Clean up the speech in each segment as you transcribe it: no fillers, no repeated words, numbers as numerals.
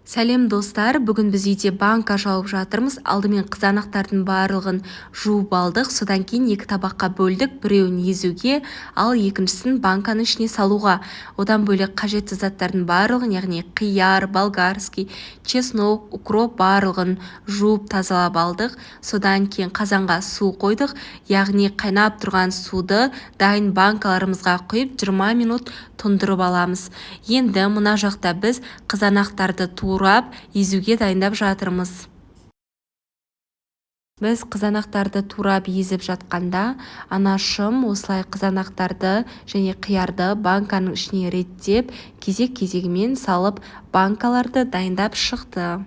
Сәлем, достар! Бүгін біз үйде банка жауып жатырмыз. Алдымен қызанақтардың барлығын жуып алдық. Содан кейін екі табаққа бөлдік: біреуін езуге, ал екіншісін банканың ішіне салуға. Одан бөлек қажетті заттардың барлығын, яғни қияр, болгарский, чеснок, укроп, барлығын жуып, тазалап алдық. Содан кейін қазанға су қойдық, яғни қайнап тұрған суды дайын банкаларымызға құйып, 20 минут тұндырып аламыз. Енді мына жақта біз қызанақтарды турап, езуге дайындап жатырмыз. Біз қызанақтарды турап, езіп жатқанда, анашым осылай қызанақтарды және қиярды банканың ішіне реттеп, кезек-кезегімен салып, банкаларды дайындап шықты.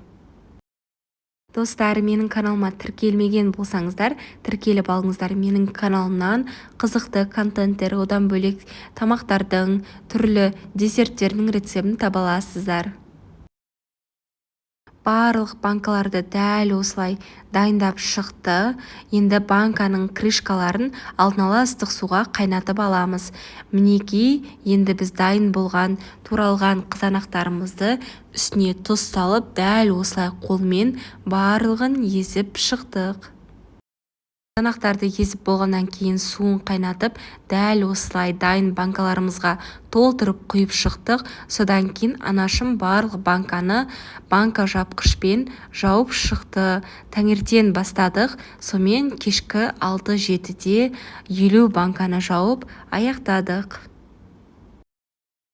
Достар, менің каналыма тіркелмеген болсаңыздар, тіркеліп алыңыздар. Менің каналымнан қызықты контенттер, одан бөлек тамақтардың, түрлі десерттердің рецептін таба аласыздар. Барлық банкаларды дәл осылай дайындап шықты. Енді банканың крышкаларын алдын ала ыстық суға қайнатып аламыз. Мінекей, енді біз дайын болған туралған қызанақтарымызды үстіне тұз салып, дәл осылай қолмен барлығын езіп шықтық. Қызанақтарды езіп болғаннан кейін суын қайнатып, дәл осылай дайын банкаларымызға толтырып құйып шықтық. Содан кейін анашым барлық банканы банка жапқышпен жауып шықты. Таңертең бастадық, сонымен кешкі 6-7-де 50 банканы жауып аяқтадық.